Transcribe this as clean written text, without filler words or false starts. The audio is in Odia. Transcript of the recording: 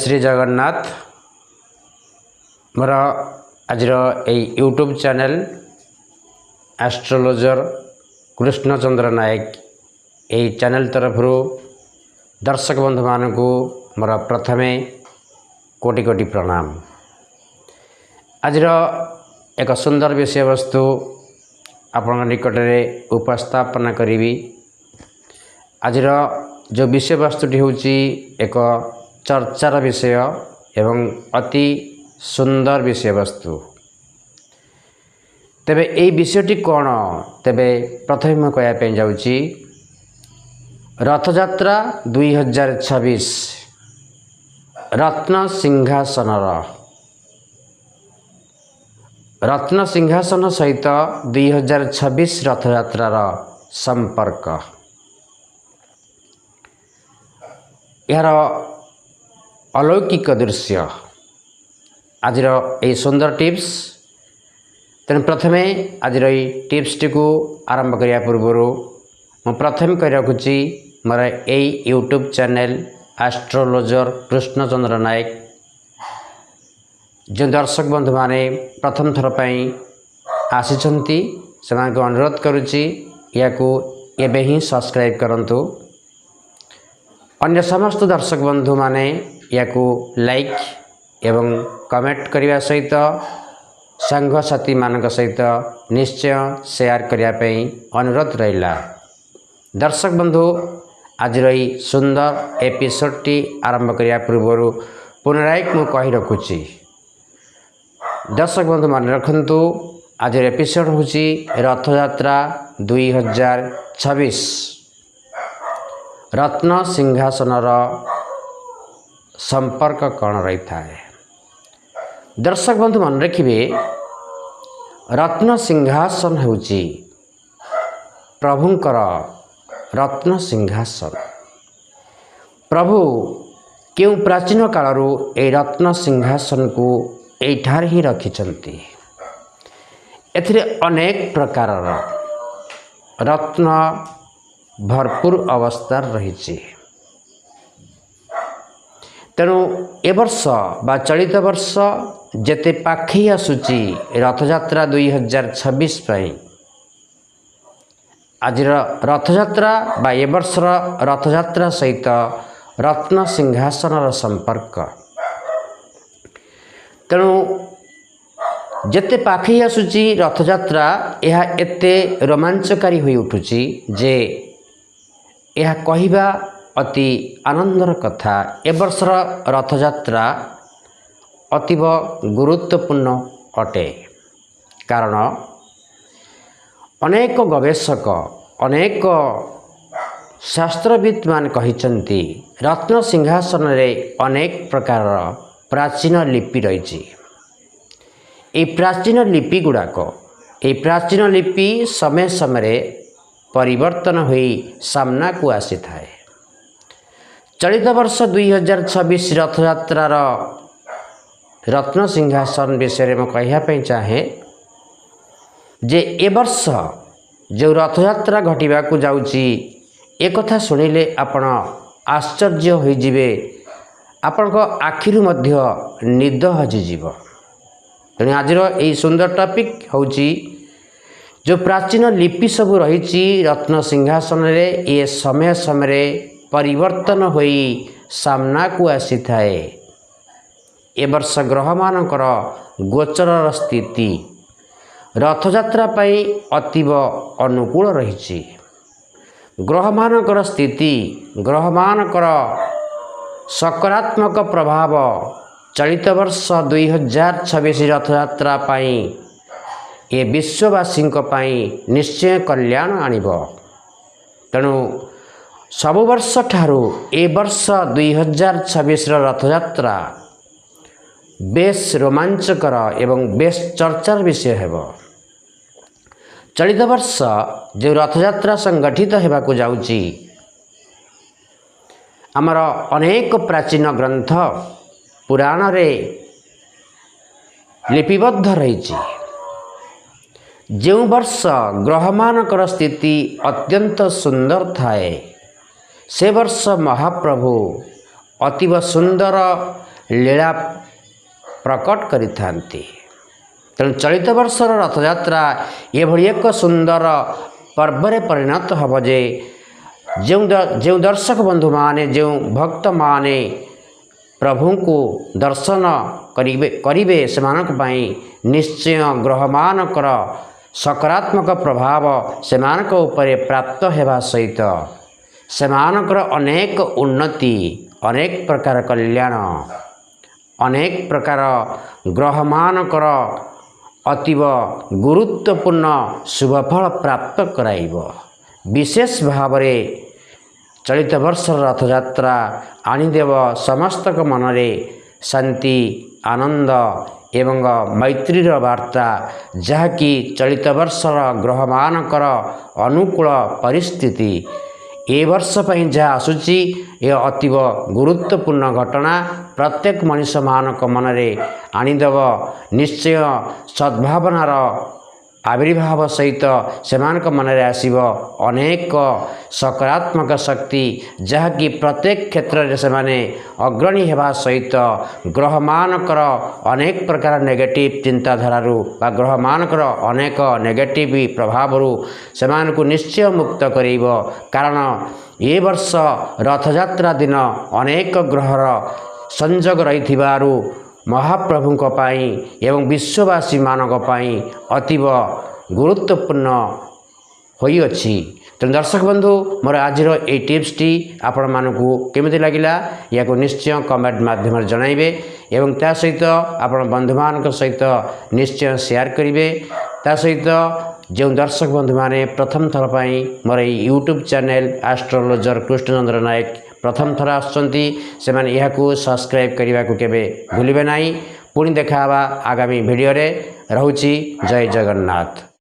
ଶ୍ରୀ ଜଗନ୍ନାଥ। ମୋର ଆଜିର ଏଇ YouTube channel astrologer Krushnachandra Nayak, ଏହି ଚ୍ୟାନେଲ୍ ତରଫରୁ ଦର୍ଶକ ବନ୍ଧୁମାନଙ୍କୁ ମୋର ପ୍ରଥମେ କୋଟି କୋଟି ପ୍ରଣାମ। ଆଜିର ଏକ ସୁନ୍ଦର ବିଷୟବସ୍ତୁ ଆପଣଙ୍କ ନିକଟରେ ଉପସ୍ଥାପନା କରିବି। ଆଜିର ଯେଉଁ ବିଷୟବସ୍ତୁଟି ହେଉଛି ଏକ ଚର୍ଚ୍ଚାର ବିଷୟ ଏବଂ ଅତି ସୁନ୍ଦର ବିଷୟବସ୍ତୁ। ତେବେ ଏଇ ବିଷୟଟି କ'ଣ? ତେବେ ପ୍ରଥମେ ମୁଁ କହିବା ପାଇଁ ଯାଉଛି, ରଥଯାତ୍ରା 2026 ରତ୍ନ ସିଂହାସନର, ରତ୍ନ ସିଂହାସନ ସହିତ 2026 ରଥଯାତ୍ରାର ସମ୍ପର୍କ, ଏହାର ଅଲୌକିକ ଦୃଶ୍ୟ, ଆଜିର ଏହି ସୁନ୍ଦର ଟିପ୍ସ। ତେଣୁ ପ୍ରଥମେ ଆଜିର ଏଇ ଟିପ୍ସଟିକୁ ଆରମ୍ଭ କରିବା ପୂର୍ବରୁ ମୁଁ ପ୍ରଥମେ କହି ରଖୁଛି, ମୋର ଏଇ YouTube channel astrologer Krushnachandra Nayak ଯେଉଁ ଦର୍ଶକ ବନ୍ଧୁମାନେ ପ୍ରଥମ ଥର ପାଇଁ ଆସିଛନ୍ତି, ସେମାନଙ୍କୁ ଅନୁରୋଧ କରୁଛି ଏହାକୁ ଏବେ ହିଁ ସବସ୍କ୍ରାଇବ୍ କରନ୍ତୁ। ଅନ୍ୟ ସମସ୍ତ ଦର୍ଶକ ବନ୍ଧୁମାନେ ଏହାକୁ ଲାଇକ୍ ଏବଂ କମେଣ୍ଟ କରିବା ସହିତ ସାଙ୍ଗସାଥିମାନଙ୍କ ସହିତ ନିଶ୍ଚୟ ସେୟାର କରିବା ପାଇଁ ଅନୁରୋଧ ରହିଲା। ଦର୍ଶକ ବନ୍ଧୁ, ଆଜିର ଏହି ସୁନ୍ଦର ଏପିସୋଡ଼ଟି ଆରମ୍ଭ କରିବା ପୂର୍ବରୁ ପୁନରାୟ ମୁଁ କହି ରଖୁଛି, ଦର୍ଶକ ବନ୍ଧୁ ମନେ ରଖନ୍ତୁ, ଆଜିର ଏପିସୋଡ଼ ହେଉଛି ରଥଯାତ୍ରା 2026 ରତ୍ନ ସିଂହାସନର ସମ୍ପର୍କ କ'ଣ ରହିଥାଏ। ଦର୍ଶକ ବନ୍ଧୁ ମନେ ରଖିବେ, ରତ୍ନ ସିଂହାସନ ହେଉଛି ପ୍ରଭୁଙ୍କର ରତ୍ନ ସିଂହାସନ। ପ୍ରଭୁ କେଉଁ ପ୍ରାଚୀନ କାଳରୁ ଏହି ରତ୍ନ ସିଂହାସନକୁ ଏଇଠାରେ ହିଁ ରଖିଛନ୍ତି। ଏଥିରେ ଅନେକ ପ୍ରକାରର ରତ୍ନ ଭରପୁର ଅବସ୍ଥାରେ ରହିଛି। ତେଣୁ ଏ ବର୍ଷ ବା ଚଳିତ ବର୍ଷ ଯେତେ ପାଖେଇ ଆସୁଛି ରଥଯାତ୍ରା 2026 ପାଇଁ, ଆଜିର ରଥଯାତ୍ରା ବା ଏ ବର୍ଷର ରଥଯାତ୍ରା ସହିତ ରତ୍ନ ସିଂହାସନର ସମ୍ପର୍କ। ତେଣୁ ଯେତେ ପାଖେଇ ଆସୁଛି ରଥଯାତ୍ରା, ଏହା ଏତେ ରୋମାଞ୍ଚକାରୀ ହୋଇ ଉଠୁଛି ଯେ ଏହା କହିବା ଅତି ଆନନ୍ଦର କଥା। ଏ ବର୍ଷର ରଥଯାତ୍ରା ଅତୀବ ଗୁରୁତ୍ୱପୂର୍ଣ୍ଣ ଅଟେ, କାରଣ ଅନେକ ଗବେଷକ, ଅନେକ ଶାସ୍ତ୍ରବିତ୍ ମାନେ କହିଛନ୍ତି ରତ୍ନ ସିଂହାସନରେ ଅନେକ ପ୍ରକାରର ପ୍ରାଚୀନ ଲିପି ରହିଛି। ଏହି ପ୍ରାଚୀନ ଲିପି ଗୁଡ଼ାକ, ଏହି ପ୍ରାଚୀନ ଲିପି ସମୟ ସମୟରେ ପରିବର୍ତ୍ତନ ହୋଇ ସାମ୍ନାକୁ ଆସିଥାଏ। ଚଳିତ ବର୍ଷ 2026 ରଥଯାତ୍ରାର ରତ୍ନ ସିଂହାସନ ବିଷୟରେ ମୁଁ କହିବା ପାଇଁ ଚାହେଁ ଯେ ଏ ବର୍ଷ ଯେଉଁ ରଥଯାତ୍ରା ଘଟିବାକୁ ଯାଉଛି, ଏକଥା ଶୁଣିଲେ ଆପଣ ଆଶ୍ଚର୍ଯ୍ୟ ହୋଇଯିବେ, ଆପଣଙ୍କ ଆଖିରୁ ମଧ୍ୟ ନିଦ ହଜିଯିବ। ତେଣୁ ଆଜିର ଏହି ସୁନ୍ଦର ଟପିକ୍ ହେଉଛି, ଯେଉଁ ପ୍ରାଚୀନ ଲିପି ସବୁ ରହିଛି ରତ୍ନ ସିଂହାସନରେ, ଇଏ ସମୟ ସମୟରେ ପରିବର୍ତ୍ତନ ହୋଇ ସାମ୍ନାକୁ ଆସିଥାଏ। ଏ ବର୍ଷ ଗ୍ରହମାନଙ୍କର ଗୋଚରର ସ୍ଥିତି ରଥଯାତ୍ରା ପାଇଁ ଅତୀବ ଅନୁକୂଳ ରହିଛି। ଗ୍ରହମାନଙ୍କର ସ୍ଥିତି, ଗ୍ରହମାନଙ୍କର ସକାରାତ୍ମକ ପ୍ରଭାବ ଚଳିତ ବର୍ଷ 2026 ରଥଯାତ୍ରା ପାଇଁ ଏ ବିଶ୍ୱବାସୀଙ୍କ ପାଇଁ ନିଶ୍ଚୟ କଲ୍ୟାଣ ଆଣିବ। ତେଣୁ ସବୁ ବର୍ଷ ଠାରୁ ଏ ବର୍ଷ 2026ର ରଥଯାତ୍ରା ବେଶ ରୋମାଞ୍ଚକର ଏବଂ ବେଶ ଚର୍ଚ୍ଚାର ବିଷୟ ହେବ। ଚଳିତ ବର୍ଷ ଯେଉଁ ରଥଯାତ୍ରା ସଂଗଠିତ ହେବାକୁ ଯାଉଛି, ଆମର ଅନେକ ପ୍ରାଚୀନ ଗ୍ରନ୍ଥ ପୁରାଣରେ ଲିପିବଦ୍ଧ ରହିଛି, ଯେଉଁ ବର୍ଷ ଗ୍ରହମାନଙ୍କର ସ୍ଥିତି ଅତ୍ୟନ୍ତ ସୁନ୍ଦର ଥାଏ, ସେ ବର୍ଷ ମହାପ୍ରଭୁ ଅତୀବ ସୁନ୍ଦର ଲୀଳା ପ୍ରକଟ କରିଥାନ୍ତି। ତେଣୁ ଚଳିତ ବର୍ଷର ରଥଯାତ୍ରା ଏଭଳି ଏକ ସୁନ୍ଦର ପର୍ବରେ ପରିଣତ ହେବ ଯେ ଯେଉଁ ଦର୍ଶକ ବନ୍ଧୁମାନେ, ଯେଉଁ ଭକ୍ତମାନେ ପ୍ରଭୁଙ୍କୁ ଦର୍ଶନ କରିବେ, ସେମାନଙ୍କ ପାଇଁ ନିଶ୍ଚୟ ଗ୍ରହମାନଙ୍କର ସକାରାତ୍ମକ ପ୍ରଭାବ ସେମାନଙ୍କ ଉପରେ ପ୍ରାପ୍ତ ହେବା ସହିତ ସେମାନଙ୍କର ଅନେକ ଉନ୍ନତି, ଅନେକ ପ୍ରକାର କଲ୍ୟାଣ, ଅନେକ ପ୍ରକାର ଗ୍ରହମାନଙ୍କର ଅତୀବ ଗୁରୁତ୍ୱପୂର୍ଣ୍ଣ ଶୁଭଫଳ ପ୍ରାପ୍ତ କରାଇବ। ବିଶେଷ ଭାବରେ ଚଳିତ ବର୍ଷର ରଥଯାତ୍ରା ଆଣିଦେବ ସମସ୍ତଙ୍କ ମନରେ ଶାନ୍ତି, ଆନନ୍ଦ ଏବଂ ମୈତ୍ରୀର ବାର୍ତ୍ତା, ଯାହାକି ଚଳିତ ବର୍ଷର ଗ୍ରହମାନଙ୍କର ଅନୁକୂଳ ପରିସ୍ଥିତି ଏ ବର୍ଷ ପାଇଁ ଯାହା ଆସୁଛି, ଏ ଅତୀବ ଗୁରୁତ୍ୱପୂର୍ଣ୍ଣ ଘଟଣା ପ୍ରତ୍ୟେକ ମଣିଷମାନଙ୍କ ମନରେ ଆଣିଦେବ। ନିଶ୍ଚୟ ସଦ୍ଭାବନାର ଆବିର୍ଭାବ ସହିତ ସେମାନଙ୍କ ମନରେ ଆସିବ ଅନେକ ସକାରାତ୍ମକ ଶକ୍ତି, ଯାହାକି ପ୍ରତ୍ୟେକ କ୍ଷେତ୍ରରେ ସେମାନେ ଅଗ୍ରଣୀ ହେବା ସହିତ ଗ୍ରହମାନଙ୍କର ଅନେକ ପ୍ରକାର ନେଗେଟିଭ୍ ଚିନ୍ତାଧାରାରୁ ବା ଗ୍ରହମାନଙ୍କର ଅନେକ ନେଗେଟିଭ୍ ପ୍ରଭାବରୁ ସେମାନଙ୍କୁ ନିଶ୍ଚୟ ମୁକ୍ତ କରାଇବ। କାରଣ ଏ ବର୍ଷ ରଥଯାତ୍ରା ଦିନ ଅନେକ ଗ୍ରହର ସଂଯୋଗ ରହିଥିବାରୁ ମହାପ୍ରଭୁଙ୍କ ପାଇଁ ଏବଂ ବିଶ୍ୱବାସୀମାନଙ୍କ ପାଇଁ ଅତୀବ ଗୁରୁତ୍ୱପୂର୍ଣ୍ଣ ହୋଇଅଛି। ତେଣୁ ଦର୍ଶକ ବନ୍ଧୁ, ମୋର ଆଜିର ଏଇ ଟିପ୍ସଟି ଆପଣମାନଙ୍କୁ କେମିତି ଲାଗିଲା, ଏହାକୁ ନିଶ୍ଚୟ କମେଣ୍ଟ ମାଧ୍ୟମରେ ଜଣାଇବେ ଏବଂ ତା ସହିତ ଆପଣ ବନ୍ଧୁମାନଙ୍କ ସହିତ ନିଶ୍ଚୟ ସେୟାର କରିବେ। ତା ସହିତ ଯେଉଁ ଦର୍ଶକ ବନ୍ଧୁମାନେ ପ୍ରଥମ ଥର ପାଇଁ ମୋର ଏଇ YouTube channel astrologer Krushnachandra Nayak ପ୍ରଥମ ଥର ଆସୁଛନ୍ତି, ସେମାନେ ଏହାକୁ ସବସ୍କ୍ରାଇବ୍ କରିବାକୁ କେବେ ଭୁଲିବେ ନାହିଁ। ପୁଣି ଦେଖା ହେବା ଆଗାମୀ ଭିଡ଼ିଓରେ। ରହୁଛି, ଜୟ ଜଗନ୍ନାଥ।